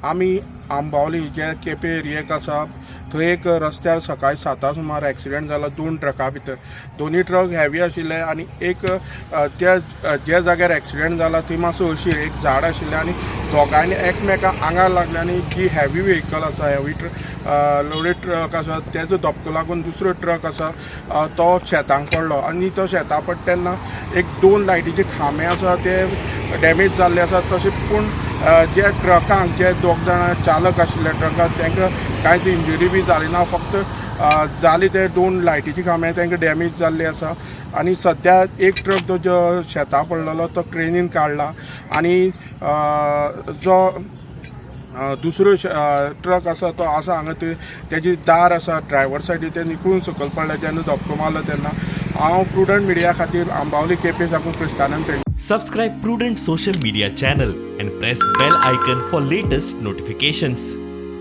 आमी आंबावली जे केपे एरियेक आसा थंय एक रस्त्यार सकाळी 7 सुमार एक्सिडेंट जाला दोन ट्रका भितर. दोनूय ट्रक हेवी आशिल्ले आनी एक त्या ज्या जाग्यार एक्सिडेंट जाला थंय मातसो अशीर एक झाड आशिल्लें आनी दोगांयनी एकमेका आंगार लागले आनी जी हेवी व्हेकल आसा, हेवी लोडेड ट्रक आसा, तेजो धपको लागून दुसरो ट्रक आसा तो शेतांक पडलो आनी तो शेतां पडटा तेन्ना एक दोन लायटीचे खांबे आसा ते डॅमेज जाल्ले आसा. तशें पूण जे ट्रकांक जे दोग जाणां चालक आशिल्ले ट्रकाक तांकां कांयच इंजुरी बी जाली ना. फक्त जाली ते दोन लायटीचे खांबे तांकां डॅमेज जाल्ले आसा आनी सद्या एक ट्रक तो जो शेतां पडलेलो तो क्रेनीन काडला आनी जो दुसरो ट्रक आसा तो आसा हांगा ते तेजी दार आसा ड्रायव्हर सायडी ते निकळून सकयल पडले जेन्ना धपको मारलो तेन्ना. हांव प्रुडंट मिडिया खातीर आंबावली केपें साकून क्रिस्तानंद Pedne. Subscribe Prudent Social Media channel and press bell icon for latest notifications.